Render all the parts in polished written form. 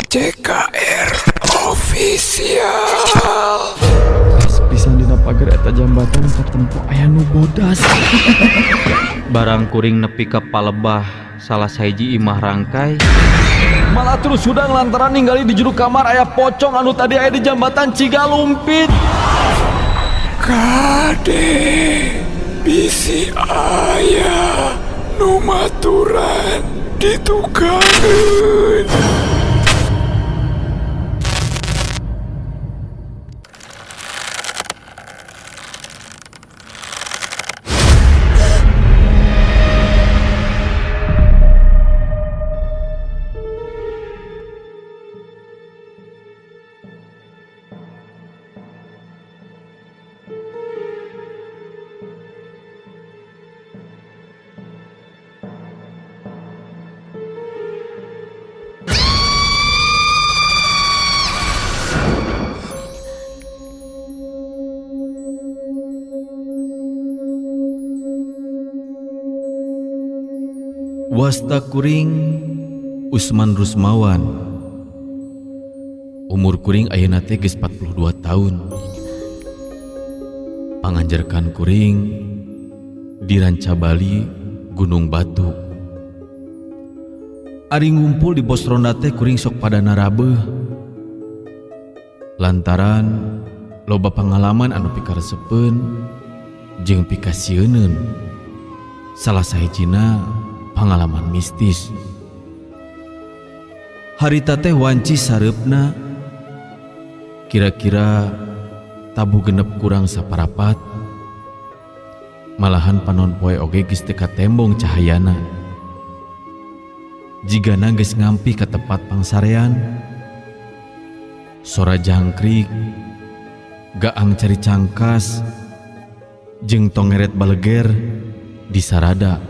CKR Official. Pas pisan dina pager eta jambatan katempo aya nu bodas. Barang kuring nepi ka palebah salah sahiji imah rangkay. Malah terus hudang lantaran ningali di jero kamar aya pocong anu tadi aya di jambatan Cigalumpit. Kade bisi aya nu maturan ditukangeun. Wasta kuring Usman Rusmawan. Umur kuring ayeuna teh geus 42 tahun. Panganjerkan kuring di Ranca Bali, Gunung Batu. Ari ngumpul di pos ronda teh kuring sok pada narabeuh. Lantaran loba pangalaman anu pikaresepeun jeung pikasieuneun. Salah sahijina pangalaman mistis. Harita teh wanci sareupna kira-kira tabuh genep kurang saparapat. Malahan panon poe oge geus teu katembong cahayana. Jigana geus ngampi ka tempat pangsarean. Sora jangkrik, gaang cari cangkas, jeung tongeret baleger disarada.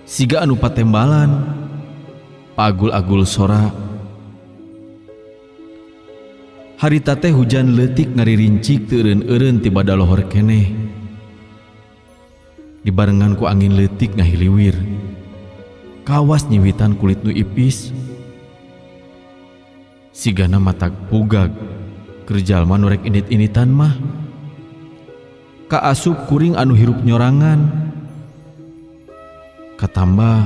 Siga anu patembalan, paagul-agul sora. Harita teh hujan leutik ngaririncik teu eureun-eureun ti badalohor keneh. Dibarengan ku angin leutik ngahiliwir. Kawas nyiwitan kulit nu ipis. Sigana matag pugag, keur jalma nu rek init-initan mah. Kaasup kuring anu hirup nyorangan. Katambah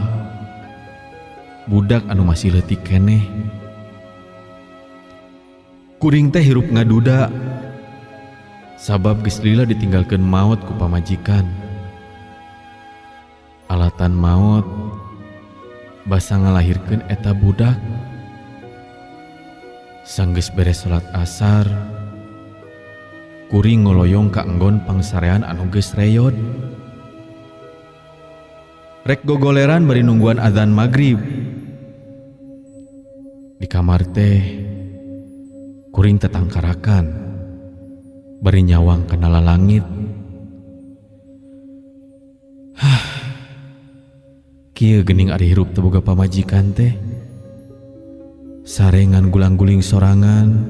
budak anu masih leutik keneh. Kuring teh hirup ngaduda sabab geus lila ditinggalkeun maot ku pamajikan. Alatan maot basa ngalahirkeun eta budak. Sanggeus beres salat asar, kuring ngoloyong ka enggon pangsarean anu geus reyod. Rek gogoleran bari nungguan azan magrib. Di kamar teh kuring tetangkarakan bari nyawang kana lalangit. Hah. Kieu geuning ari hirup teu boga pamajikan teh. Sarengan gulang-guling sorangan.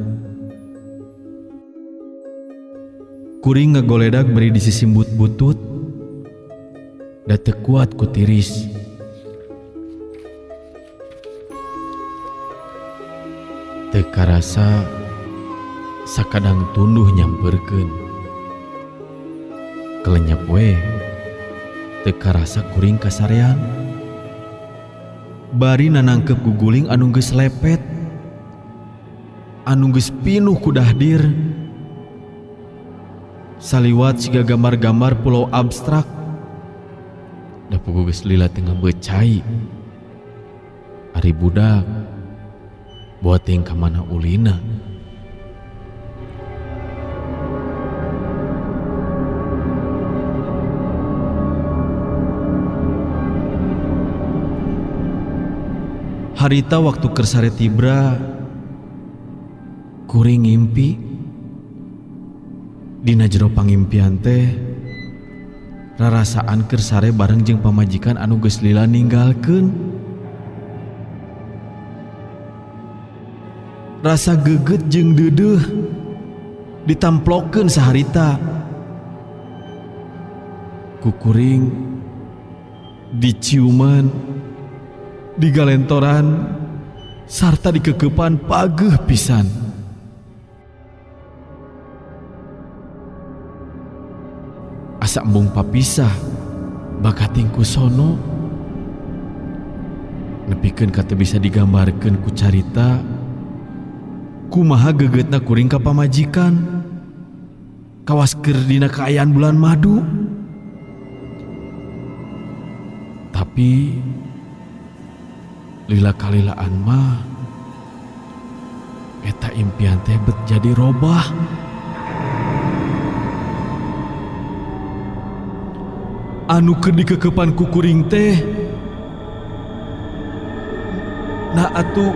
Kuring ngagoledag bari disisimbut butut. Da teu kuat ku tiris. Teu karasa sakadang tunduh nyamperkeun. Kelenyap we teu karasa kuring kasarean. Bari nanangkep guguling anu geus lepet, anu geus pinuh ku dahdir. Saliwat siga gambar-gambar pulau abstrak. Da puguh geus lila teu ngabeucai. Ari budak boa teuing ka mana ulina. Harita waktu keur sare tibra kuring ngimpi. Dina jero pangimpian teh rarasaan keur sare bareng jeung pamajikan anu geus lila ninggalkeun. Rasa geget jeung deudeuh ditamplokeun saharita. Ku kuring diciuman, digalentoran Sarta dikekepan pageuh pisan. Asa embung papisah bakating ku sono. Nepikeun ka teu bisa digambarkeun ku carita kumaha gegetna kuring ka pamajikan. Kawas keur dina kaayaan bulan madu. Tapi lila kalilaan mah eta impian teh bet jadi robah. Anu keur dikekepan ku kuring teh nah atuh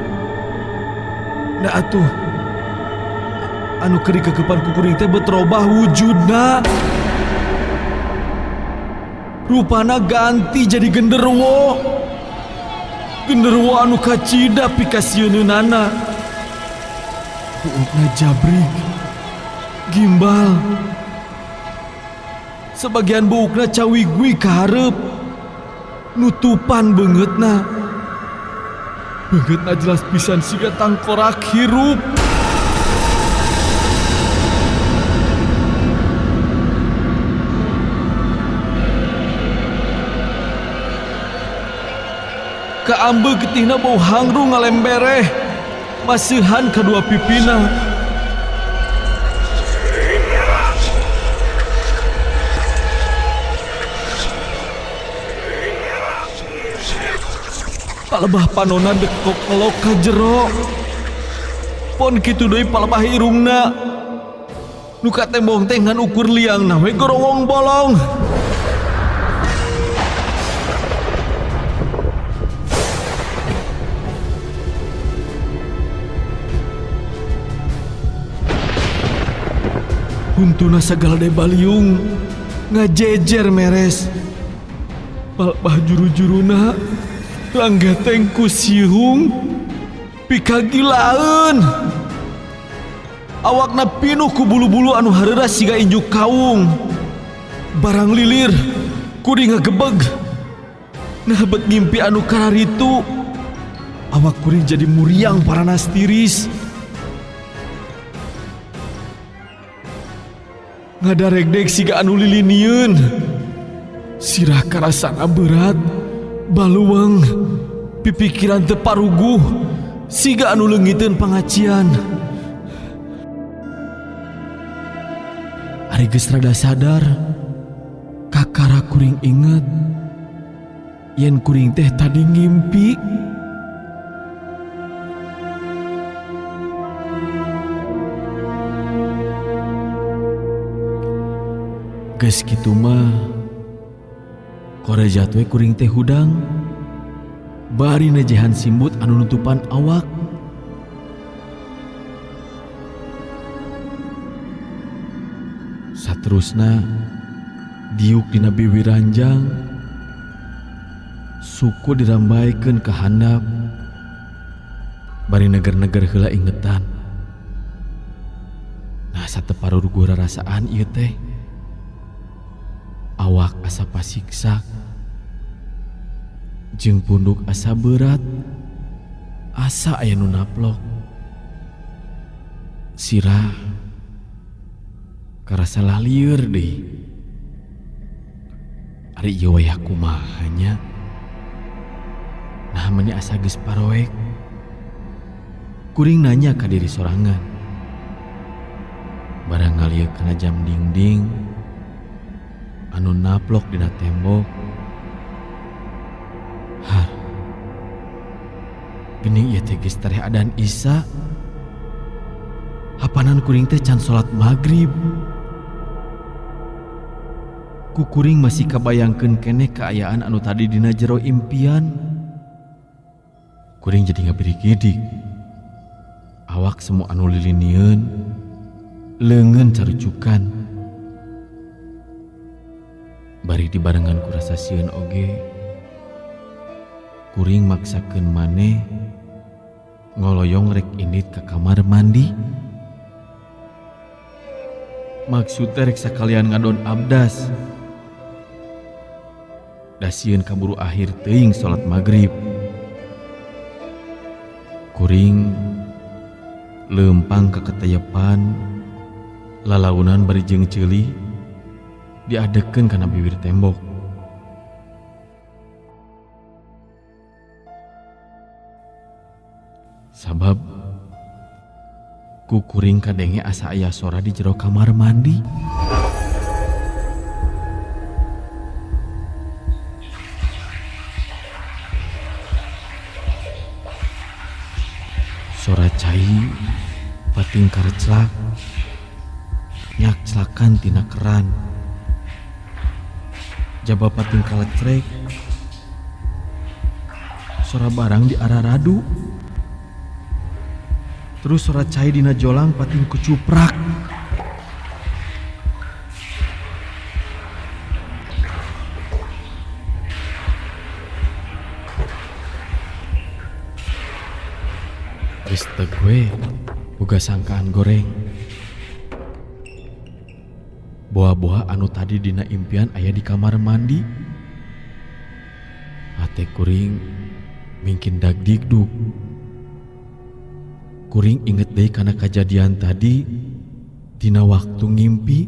nah atuh anu keur dikekepan ku kuring teh bet robah wujudna. Rupana ganti jadi genderuwo. Genderuwo anu kacida pikasieunana. Buukna jabrik, gimbal. Sebagian buukna cawigwi ka hareup, nutupan beungeutna. Beungeutna jelas pisan siga tangkorak hirup. Kaambe getihna bau hangru ngalembereh, masihan kadua pipina. Palebah panona dekok ngelok ka jero. Pon kitu deui palebah irungna. Nu katembong teh ngan ukur liangna we gorowong bolong. Huntuna sagala de baliung ngajejer meres. Palebah juru-juruna langgeteng ku sihung pikagilaeun. Awakna pinuh ku bulu-bulu anu hareuras siga injuk kaung. Barang lilir kuring ngagebeg. Nah bet ngimpi anu kararitu. Awak kuring jadi muriang paranas tiris. Ngadaregdeg siga anu lilinieun. Sirah karasana berat, baluang, pipikiran teu paruguh, siga anu leungiteun pangacian. Ari geus rada sadar, kakara kuring inget yen kuring teh tadi ngimpi. Geus kitu mah korejat we kuring teh hudang bari nejehan simbut anu nutupan awak. Saterusna diuk dina biwi ranjang, suku dirambaikeun ka handap bari neger-neger heula ingetan. Nah sateparuguh rarasaan ieu teh. Awak asa pasiksa, jeung punduk asa berat, asa aya nu naplok. Sirah karasa lalieur deui. Ari ieu wayah kumaha nya? Nah meuni asa geus paroek. Kuring nanya ka diri sorangan. Barang ngalieu kana jam dingding anu naplok dina tembok. Har, geuning ieu teh geus tareh adan Isya. Hapanan kuring teh can salat maghrib. Ku kuring masih kabayangkeun keneh kaayaan anu tadi dina jero impian. Kuring jadi ngabirigidik. Awak semua anu lilinieun, leungeun carucukan. Bari dibarengan ku rasa sieun oge, kuring maksakeun maneh ngoloyong rek indit ka kamar mandi. Maksud teh rek sakalian ngadon abdas. Da sieun kaburu akhir teuing salat maghrib. Kuring leumpang ka keteyepan lalaunan bari jeung ceuli diadekeun kana bibir tembok. Sabab ku kuring kadenge asa aya sora di jero kamar mandi. Sora cai pating kareclak nyakclakan tina keran. Jaba pating kalecrek sora barang di arah radu. Terus sora cai dina jolang pating kucuprak. Geus teu gue boga sangkaan goreng. Boa-boa anu tadi dina impian aya di kamar mandi. Hate kuring mingkin dagdigdug. Kuring inget deui kana kajadian tadi dina waktu ngimpi.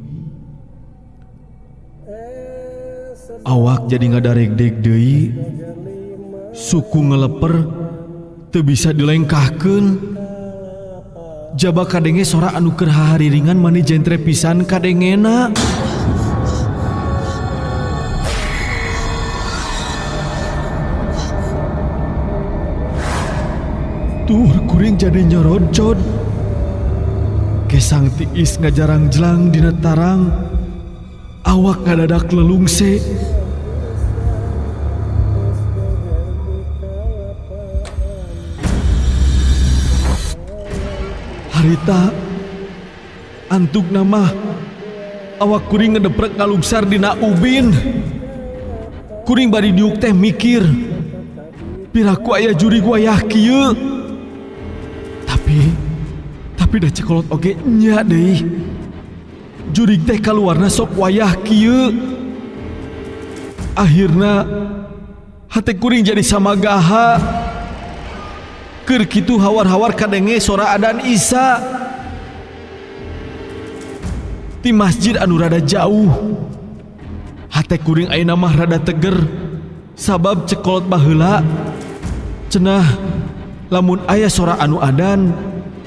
Awak jadi ngadaregdeg deui, suku ngeleper teu bisa dilengkahkeun. Jaba kadenge sora anu keur hahariringan mani jentre pisan kadengena. Tuh kuring jadi nyorodcod. Kesang tiis ngajarang-jelang dina tarang. Awak ngadadak lelungse. Harita antuk nama awak kuring ngedeprek ngalungsar dina ubin. Kuring bari diuk teh mikir, piraku aya jurig wayah kieu. Tapi dah cekolot oge nya deui. Jurig teh kaluarna sok wayah kieu. Akhirna hate kuring jadi samagaha. Keur kitu hawar-hawar kadenge sora adan Isa ti masjid anu rada jauh. Hate kuring ayeuna mah rada teger sabab cekolot baheula cenah lamun aya sora anu adan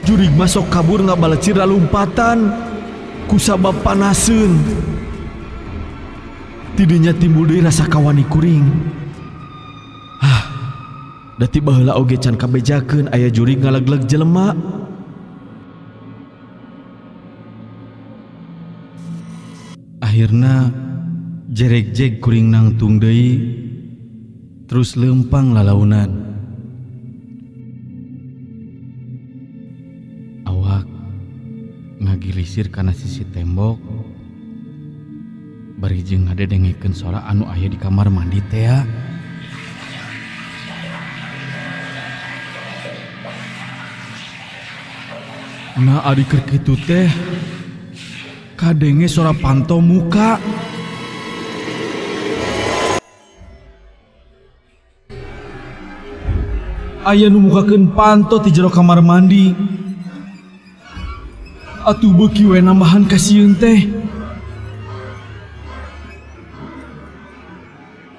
jurig masuk kabur ngabalecir lalumpatan kusabab panaseun. Tidinya timbul deui rasa kawani kuring. Hah, da ti baheula oge can kabejakeun aya jurig ngalegleg jelema. Akhirna jeregjeg kuring nangtung deui terus leumpang lalaunan. Awak ngagilisir kana sisi tembok bari jeung ngadedengekeun sora anu aya di kamar mandi tea. Nah ari keur kitu teh kadenge sora panto muka. Aya nu mukakeun panto ti jero kamar mandi. Atuh beuki we nambahan kasieun teh.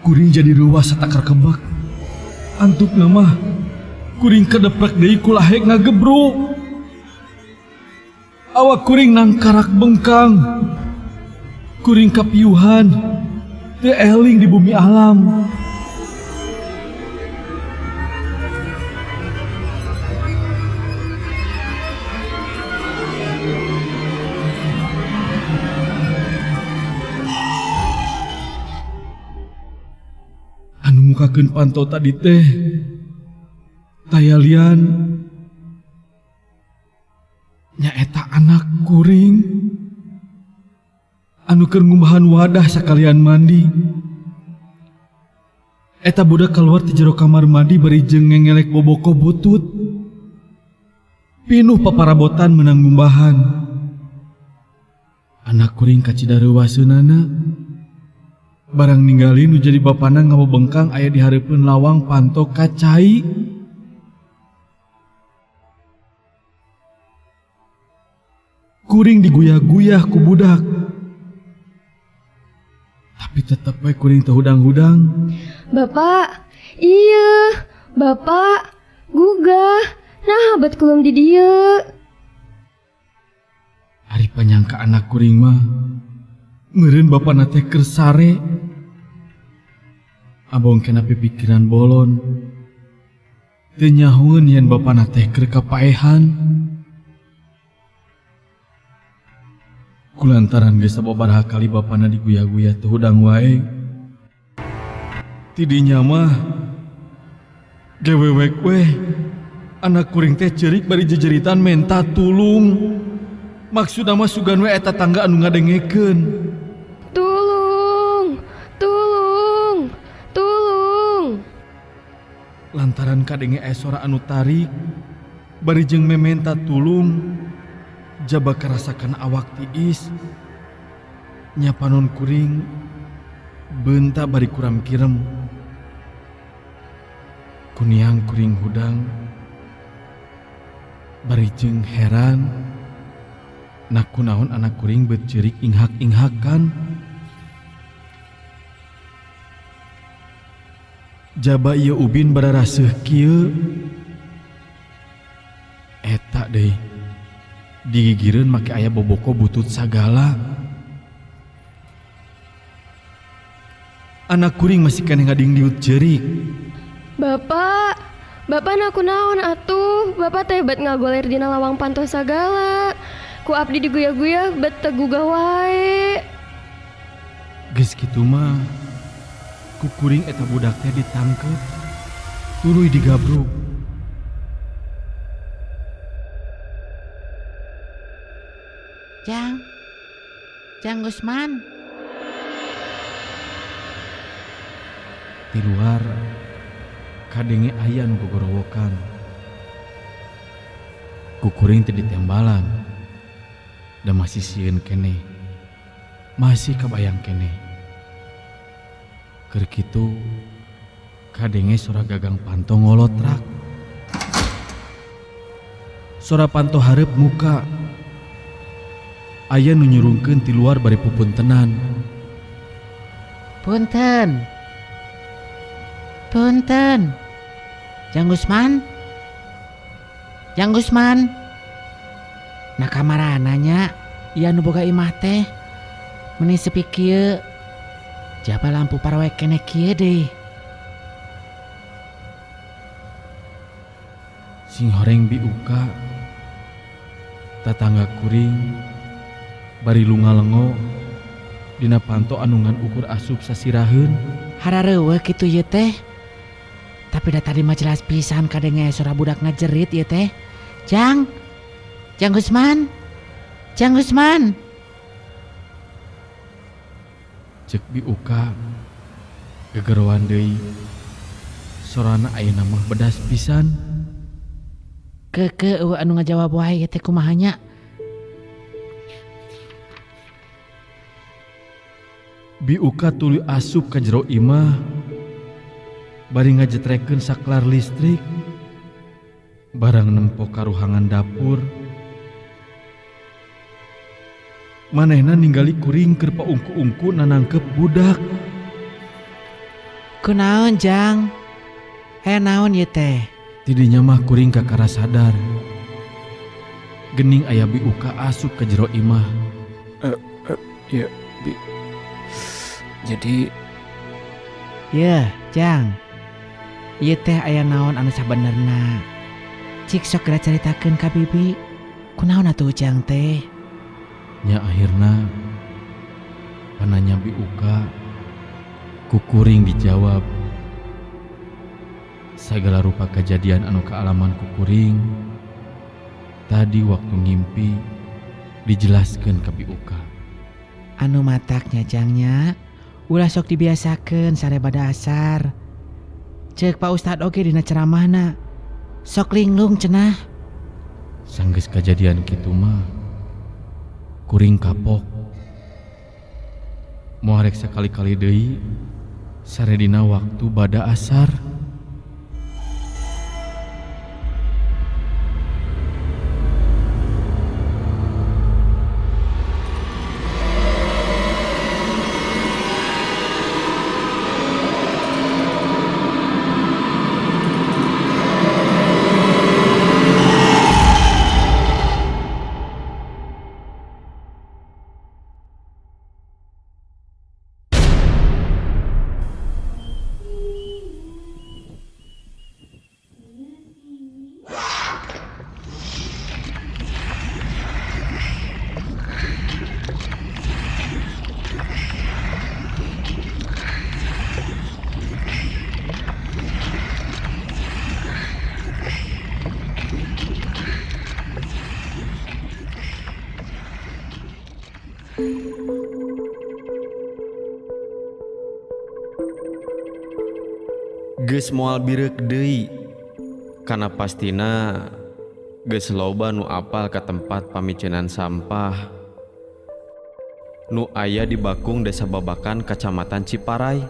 Kuring jadi reuwas satakar kebek. Antukna mah kuring kedeprek deui ku lahek ngagebruk. Awak kuring nangkarak bengkang. Kuring kapiuhan teu eling di bumi alam. Anu mukakeun panto tadi teh tayalian nyaeta anak kuring anu keur ngumbahan wadah sakalian mandi. Eta budak keluar ti jero kamar mandi bari jeung ngengelek boboko butut. Pinuh paparabotan meunang ngumbahan. Anak kuring kacida reuwaseunana. Barang ninggali nu jadi bapana ngabebengkang aya di hareupeun lawang panto ka cai. Kuring diguyah-guyah ku budak. Tapi tetep we kuring teu hudang-hudang. Bapak, iya, bapak, gugah, nah bet kulum di dieu. Ari panyangka anak kuring mah meureun bapana teh keur sare. Abong kena pipikiran bolon. Teu nyahoeun yen bapana teh keur kapaehan. Kulantaran geus sababaraha kali bapana diguyah-guyah teu hudang wae. Tidinya mah gewewek weh anak kuring teh ceurik bari jejeritan menta tulung. Maksudna mah sugan we eta tangga anu ngadengekeun. Tulung, tulung, tulung. Lantaran kadenge aya sora anu tarik bari jeung mementa tulung, jaba karasakan awak tiis. Nya panon kuring beunta bari kuram kirem. Kuniang kuring hudang bari jeung heran. Nah kunaon anak kuring bet ceurik inghak-inghakan. Jaba ieu ubin bararaseuh kieu. Eta deui digigireun make aya boboko butut sagala. Anak kuring masih keneh ngadingdiut ceurik. Bapak, bapak na kunaon atuh? Bapak teh bet ngagoler dina lawang panto sagala. Ku abdi diguyah-guyah bet teu gugah wae. Geus kitu mah ku kuring eta budak teh ditangkep tuluy digabruk. Jang, Jang Gusman. Di luar kadenge aya nu gogorowokan. Ku kuring teh ditembalan. Da masih sieun keneh. Masih kabayang keneh. Keur kitu kadenge sora gagang panto ngolotrak. Sora panto hareup muka. Aya nu nyurungkeun ti luar bari pupuntenan. Punten. Punten. Jang Gusman. Jang Gusman. Nah kamarana nya ieu anu boga imah teh meuni sepi kieu. Jaba lampu parawe keneh kieu deui. Sing horeng biuka tatangga kuring bari lunga-lengo dina panto anu ngan ukur asup sasiraheun. Harareuweuh kitu ieu teh. Tapi da tadi mah jelas pisan kadenge sora budak ngajerit ieu teh. Jang, Jang Gusman, Jang Gusman. Cek biuka gegeroan deui. Sorana ayeuna mah bedas pisan. Keke eueuh anu ngajawab wae ieu teh kumaha nya? Biuka tuluy asup ka jero imah bari ngajetrekeun saklar listrik. Barang nempo ka ruangan dapur. Manehna ningali kuring keur paungku-ungku nanangkep budak. Kunaon Jang? Aya naon ieu teh? Tidinya mah kuring kakara sadar. Gening aya biuka asup ka jero imah. Ya, bi. Jadi Yeuh, Jang. Ieu teh aya naon anu sabenerna? Cik sok geura caritakeun ka bibi. Kunaon atuh Ujang teh? Nya akhirna pananya biuka ku kuring dijawab. Sagala rupa kejadian anu kaalaman ku kuring tadi waktu ngimpi dijelaskeun ka biuka. Anu mataknya Jangnya ulah sok dibiasakeun sare bada asar. Ceuk Pak Ustad oge dina ceramahna. Sok linglung cenah. Sanggeus kajadian kitu mah kuring kapok. Moal rek sakali-kali deui sare dina waktu bada asar. Geus moal bireuk deui kana pastina geus loba nu apal ka tempat pamicenan sampah nu aya di Bakung, Desa Babakan, Kacamatan Ciparay.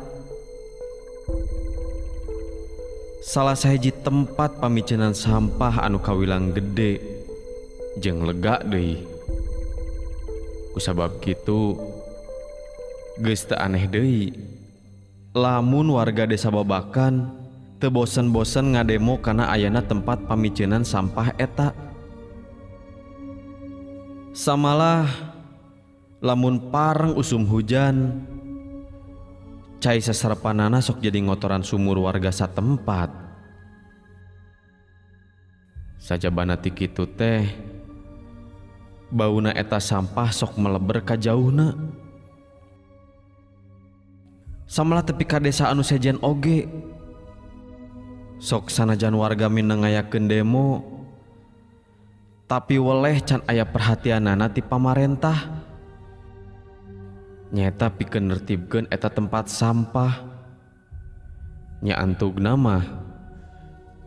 Salah sahiji tempat pamicenan sampah anu kawilang gede jeung lega deui. Kusabab kitu geus teu aneh deui lamun warga Desa Babakan teu bosen-bosen ngademo kana ayana tempat pamicenan sampah eta. Samalah lamun pareng usum hujan, cai sasarepanana sok jadi ngotoran sumur warga satempat. Sajabana ti kitu teh bauna eta sampah sok meleber ka jauhna. Samalah tepi ka desa anu sejen oge. Sok sanajan warga mineng ngayakeun demo, tapi weleh can aya perhatianana ti pamarentah. Nyeta pikeun nertibkeun eta tempat sampah. Nya antugna mah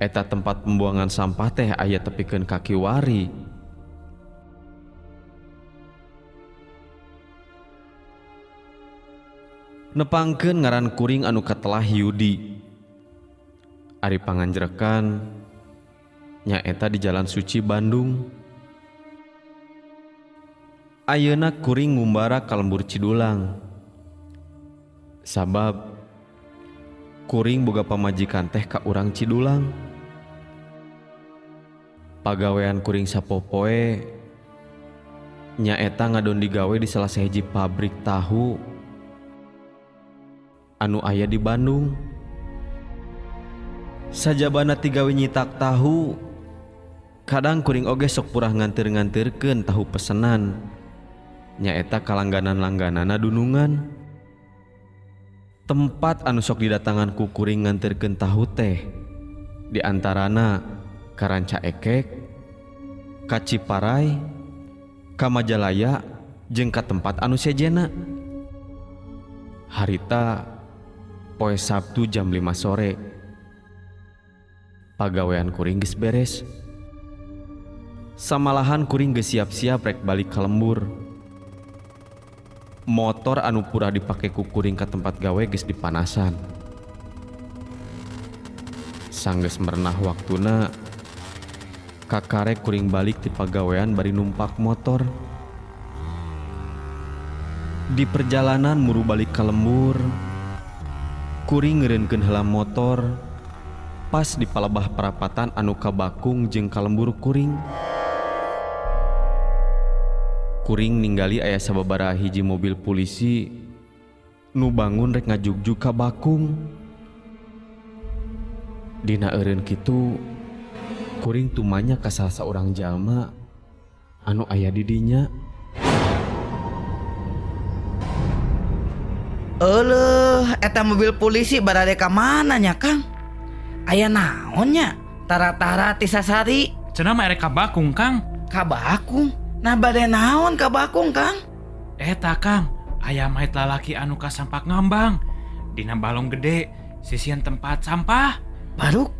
eta tempat pembuangan sampah teh aya tepikeun ka kiwari. Nepangkeun ngaran kuring anu katelah Yudi. Ari panganjrekan nyaeta di Jalan Suci, Bandung. Ayeuna kuring ngumbara ka lembur Cidulang. Sabab kuring boga pamajikan teh ka urang Cidulang. Pagawean kuring sapopoe nyaeta ngadon digawe di salah sahiji pabrik tahu anu aya di Bandung. Sajabana tigawe nyitak tahu, kadang kuring oge sok purah nganteur-nganteurkeun tahu pesenan. Nyaeta kalangganan-langganana dunungan. Tempat anu sok didatangan ku kuring nganteurkeun tahu teh di antarana ka Rancaekek, ka Ciparay, ka Majalaya, jeung ka tempat anu sejena. Harita poe Sabtu jam 5 sore. Pagawean kuring geus beres. Samalahan kuring geus siap-siap rek balik ka lembur. Motor anu purah dipake ku kuring ka tempat gawe geus dipanasan. Sanggeus merenah waktuna, kakarek kuring balik ti pagawean bari numpak motor. Di perjalanan muru balik ka lembur, kuring ngeureunkeun heula motor pas di palebah parapatan anu ka Bakung jeung ka lembur kuring. Kuring ninggali aya sababaraha hiji mobil polisi nu bangun rek ngajugjug ka Bakung. Dina eureun kitu kuring tumanya ka salah saurang jalma anu aya di dinya. Euleuh, eta mobil polisi barade ka mana nya, Kang? Aya naon nya? Tara-tara ti sasari. Cenah mah erek ka Bakung, Kang. Ka Bakung? Nah bade naon ka Bakung, Kang? Eta, Kang, aya mayat lalaki anu kasampak ngambang dina balong gede sisian tempat sampah. Baruk,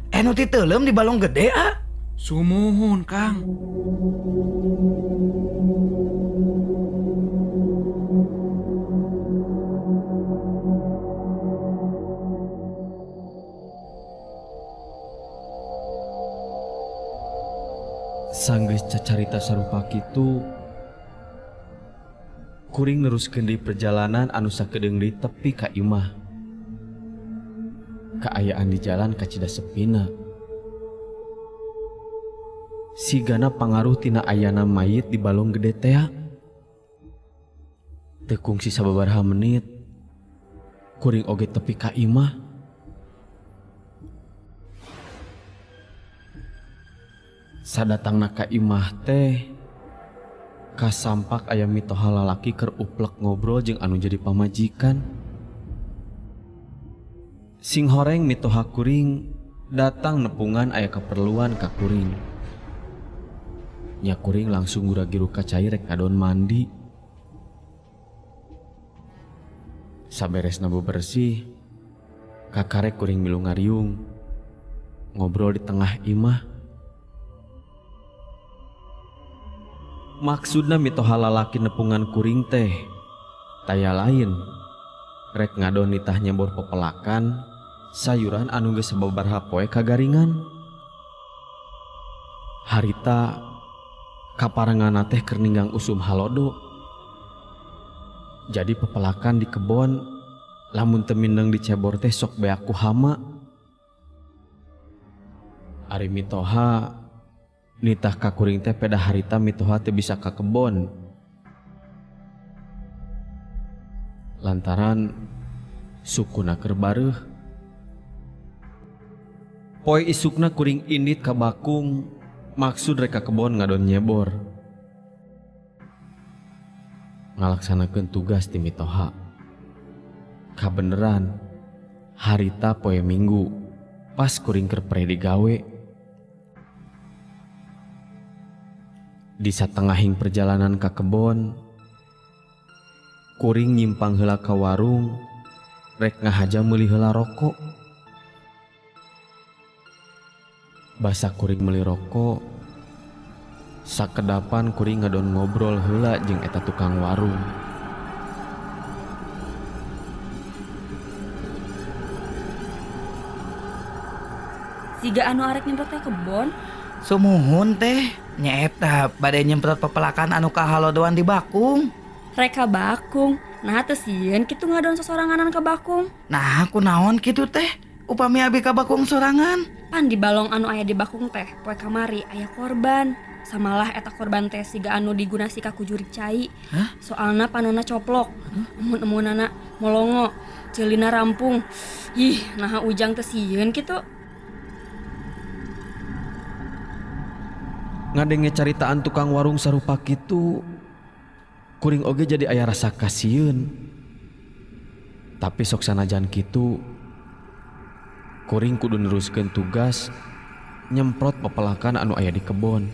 anu titeuleum di balong gede, ah? Sumuhun, Kang. Sanggeus cacarita sarupa kitu, kuring neruskeun deui perjalanan anu sakedeung deui tepi ka imah. Kaayaan di jalan kacida sepina. Sigana pangaruh tina ayana mayit di balong gede tea. Teu kungsi sababaraha menit, kuring oge tepi ka imah. Sadatangna ka imah teh kasampak aya mitoha lalaki keur uplek ngobrol jeung anu jadi pamajikan. Sing horeng mitoha kuring datang nepungan aya keperluan ka kuring. Nya kuring langsung gura-giru ka cai rek ngadon mandi. Saberesna bebersih, Kakarek kuring milu ngariung ngobrol di tengah imah. Maksudna mitoha lalaki nepungan kuring teh taya lain rek ngadon nitah nyebor pepelakan sayuran anu geus sababaraha poe kagaringan. Harita kaparenganna teh keur ninggang usum halodo. Jadi pepelakan di kebon lamun teu mindeng dicebor teh sok beak ku hama. Ari mitoha nitah ka kuring teh peda harita mitoha teu bisa ka kebon lantaran sukuna keur bareuh. Poe isukna kuring indit ka bakung maksud rek ka kebon ngadon nyebor ngalaksanakeun tugas ti mitoha. Kabeneran harita poe Minggu pas kuring keur pre digawe. Di satengahing perjalanan ka kebon, kuring nyimpang heula ka warung rek ngahaja meuli heula rokok. Basa kuring meuli rokok, sakedapan kuring ngadon ngobrol heula jeung eta tukang warung. Siga anu arek nyemprot ka kebon? Sumuhun teh, nyaeta bade nyemprot pepelakan anu kahalodoan di bakung. Rek ka bakung, nah teu sieun kitu ngadon sosoranganan ka bakung. Nah, kunaon kitu teh? Upami abi ka bakung sorangan. Pan di balong anu aya di bakung teh, poe kamari aya korban. Samalah eta korban teh siga anu digunasi ka ku jurig cai. Hah? Soalna panonna coplok, emun-emunana molongo, ceulina rampung. Ih, naha Ujang teu sieun kitu. Ngadenge caritaan tukang warung sarupa kitu, kuring oge jadi aya rasa kasieun. Tapi sok sanajan kitu, kuring kudu neruskeun tugas nyemprot pepelakan anu aya di kebon.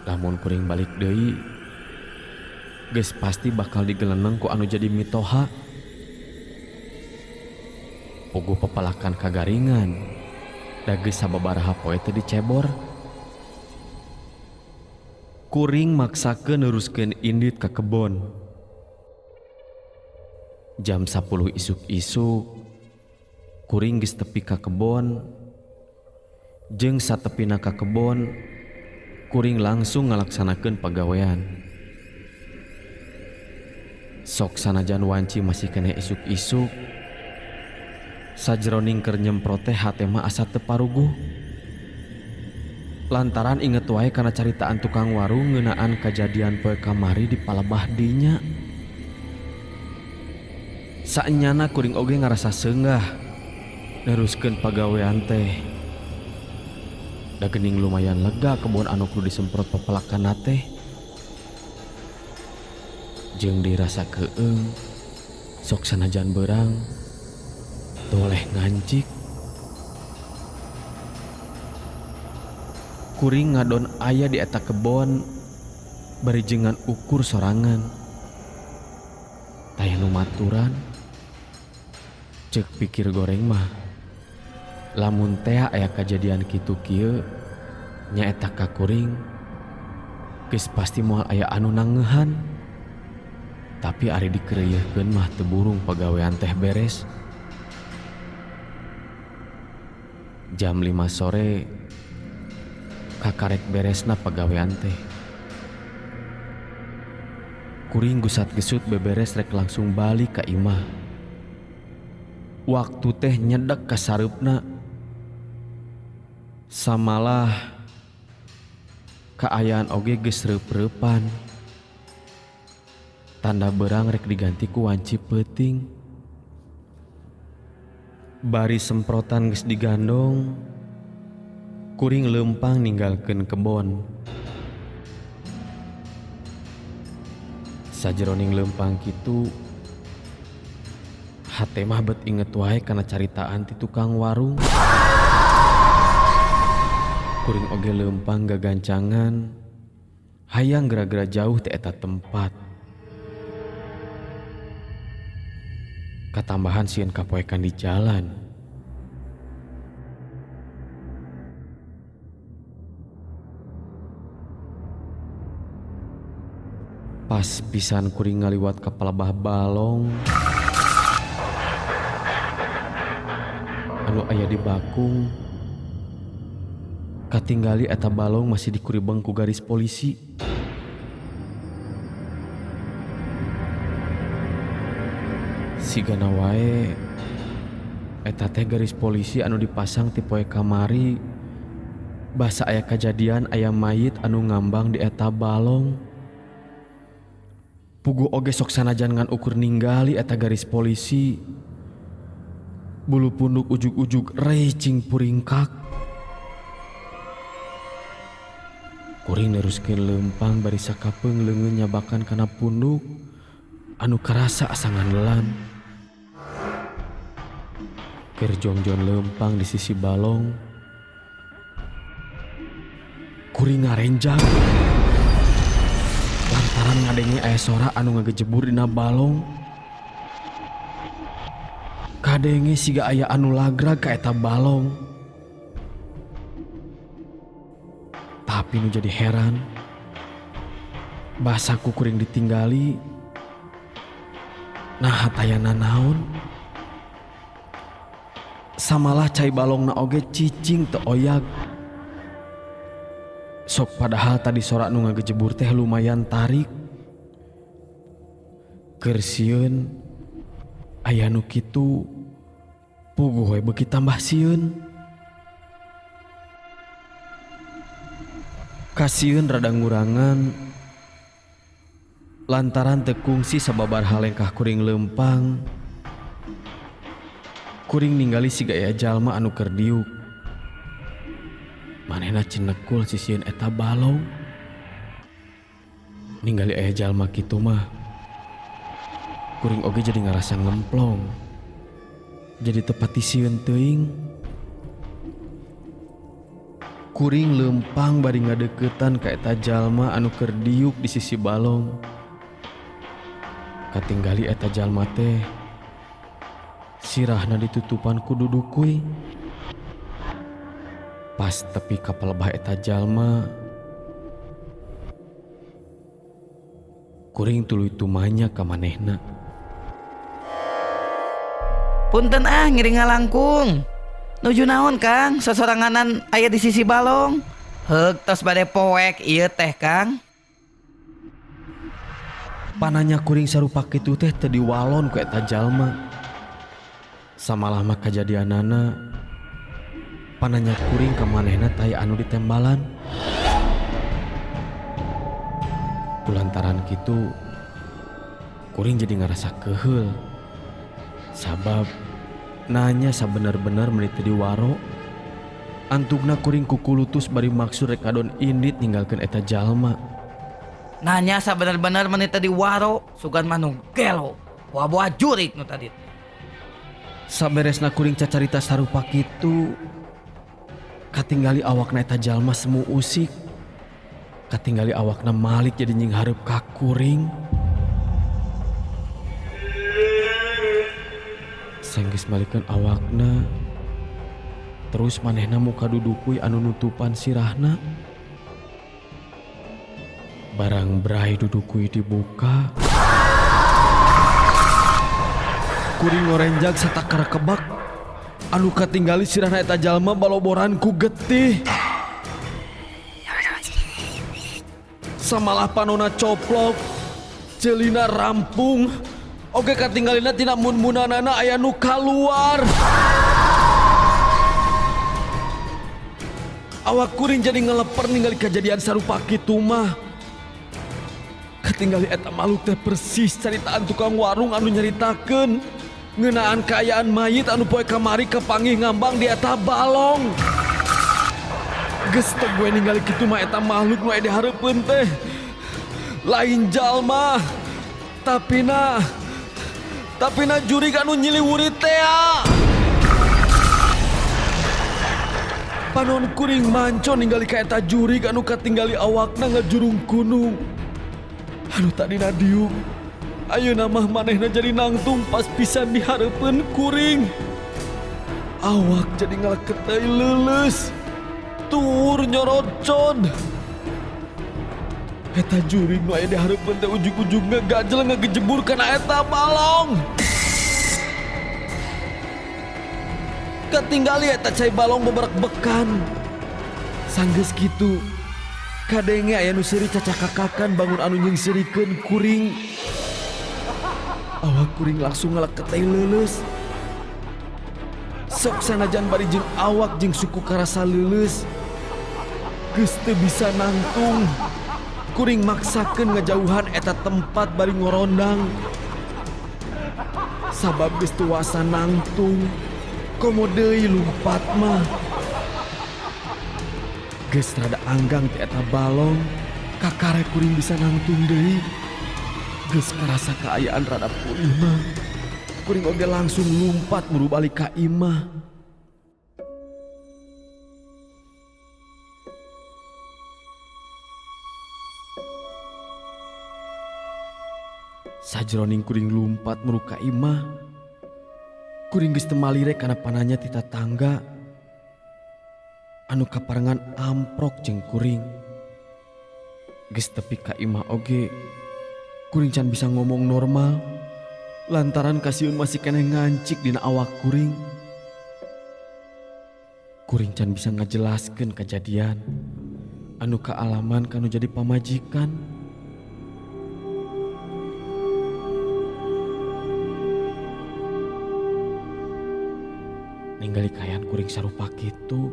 Lamun kuring balik deui, geus pasti bakal digeleneng ku anu jadi mitoha. Puguh pepelakan kagaringan, da geus sababaraha poe teu dicebor. Kuring maksakeun neruskeun indit ka kebon. Jam 10 isuk-isuk, kuring geus tepi ka kebon. Jeung satepina ka kebon, kuring langsung ngalaksanakeun pagawean. Sok sanajan wanci masih keneh isuk-isuk, sajroning keur nyemprot teh hate mah asa teu paruguh. Lantaran inget wae kana caritaan tukang warung ngeunaan kajadian poe kamari di palebah dinya. Saenyana kuring oge ngarasa seunggah neruskeun pagawean teh. Da geuning lumayan lega kebon anu kudu disemprot pepelakanna teh. Jeung dirasa keung, sok sanajan beurang toleh ngancik. Kuring ngadon aya di eta kebon bari jengan ukur sorangan. Taya nu maturan. Ceuk pikir goreng mah, lamun tea aya kajadian kitu kieu nyaeta ka kuring geus pasti moal aya anu nangeuhan. Tapi ari dikeureuyeurkeun mah teu burung pagawean teh beres. Jam 5 sore kakarek beresna pagawean teh. Kuring gusat-gesut beberes rek langsung balik ka imah. Waktu teh nyedek ka sareupna. Samalah kaayaan oge geus reup-reupan. Tanda berang rek diganti ku wanci peuting. Bari semprotan geus digandong, kuring leumpang ninggalkeun kebon. Sajeroning leumpang kitu, hate mah bet inget wae kana caritaan ti tukang warung. Kuring oge leumpang gagancangan, hayang gara-gara jauh ti eta tempat. Katambahan sieun kapoekan di jalan. Pas pisan kuring ngaliwat ka palebah balong anu aya di Bakung, katinggali eta balong masih dikuribeng ku garis polisi. Sigana wae eta teh garis polisi anu dipasang ti poe kamari basa aya kajadian aya mayit anu ngambang di eta balong. Puguh oge sok sanajan ngan ukur ninggali eta garis polisi, bulu punduk ujug-ujug recing puringkak. Kuring neruskeun leumpang bari sakapeung leungeun nyabakan kana punduk anu karasa asa ngandelan. Keur jongjon leumpang di sisi balong, kuring ngarenjang lantaran ngadenge aya sora anu ngagejebur dina balong. Kadenge siga aya anu lagrag ka eta balong. Tapi nu jadi heran, basa ku kuring ditinggali, nah taya nanaon. Samalah cai balongna oge cicing teu oyag. Sok padahal tadi sorak nu ngagejebur teh lumayan tarik. Keur sieun aya nu kitu, puguh we beuki tambah sieun. Kasieun rada ngurangan lantaran teu kungsi sababar halengkah kuring leumpang. Kuring ningali siga aya jalma anu keur diuk. Manehna cenekul sisieun eta balong. Ningali aya jalma kitu mah, kuring oge jadi ngarasa ngemplong. Jadi tepati sieun teuing. Kuring leumpang bari ngadeukeutan ka eta jalma anu keur diuk di sisi balong. Katinggali eta jalma teh sirahna ditutupan ku dudukui. Pas tepi ka palebah eta jalma, kuring tuluy tumanya ka manehna. Punten ah ngiring ngalangkung. Nuju naon Kang, sosoranganan aya di sisi balong. Heug tos bade poek ieu teh Kang. Pananya kuring sarupa kitu teh teu diwalon ku eta jalma. Samalah mah kajadianana, pananya kuring ka manehna taya anu ditembalan. Kulantaran kitu, kuring jadi ngarasa keheul. Sabab nanya sabener-bener meni teu diwaro. Antugna kuring kukulutus bari maksud rek kadon indit ninggalkeun eta jalma. Nanya sabener-bener meni teu diwaro, sugan mah nu gelo, boa-boa jurik nu tadi. Saberesna kuring cacarita sarupa kitu, katinggali awakna eta jalma semu usik. Katinggali awakna malik jadi nyinghareup ka kuring. Sanggeus malikeun awakna, terus manehna muka dudukui anu nutupan sirahna. Barang brai dudukui dibuka, kuring ngorenjag satakar kebak. Anu katinggali sirahna eta jalma baloboran ku getih. Samalah panona coplok, celina rampung. Oge katinggalina tina mun-munanana aya nu kaluar. Awak kuring jadi ngeleper ningali kejadian sarupa kitu mah. Katinggali eta makhluk teh persis caritaan tukang warung anu nyaritakeun ngeunaan kaayaan mayit anu poe kamari kapanggih ngambang di eta balong. Geus teh gue ningali kitu mah eta makhluk nu aya di hareupeun teh lain jalma, tapi na jurig anu nyiliwuri tea. Panon kuring manco ningali ka eta jurig anu katinggali awakna ngajurung gunung. Anu tadina diuk Ayeuna mah manehna jadi nangtung pas pisan di hareupeun kuring. Awak jadi ngaleket deui leuleus. Tur nyorocon. Eta jurig nu aya di hareupeun teh ujug-ujug ngagajel ngagejebur kana eta balong. Katinggali eta cai balong beberek-bekan. Sanggeus kitu, kadenge aya nu seuri cacakakakan bangun anu nyeungseurikeun kuring. Awak kuring langsung ngaleket deui leuleus. Sok sanajan bari jeung awak jeung suku karasa leuleus. Geus teu bisa nangtung. Kuring maksakeun ngajauhan eta tempat bari ngorondang. Sabab geus teu wasa nangtung. Komo deui lumpat mah. Geus rada anggang ti eta balong, kakare kuring bisa nangtung deui. Geus karasa kaayaan rada pulih mah. Kuring oge langsung lumpat muru balik ka imah. Sajroning kuring lumpat muru ka imah, kuring geus teu malire kana pananya ti tatangga anu kaparengan amprok jeung kuring. Geus tepi ka imah oge, kuring can bisa ngomong normal lantaran kasieun masih keneh ngancik dina awak kuring. Kuring can bisa ngajelaskeun kajadian anu kaalaman kanu jadi pamajikan. Ningali kaayaan kuring sarupa kitu,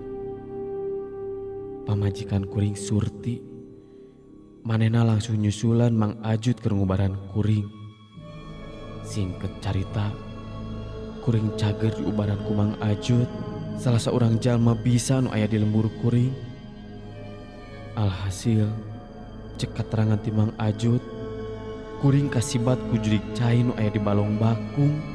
pamajikan kuring Surti manehna langsung nyusulan Mang Ajut keur ngubaran kuring. Singket carita, kuring cager diubaran ku Mang Ajut, salah seorang jalma bisa nu aya di lembur kuring. Alhasil, cek katerangan ti Mang Ajut, kuring kasibat ku jurig cai nu aya di balong bakung.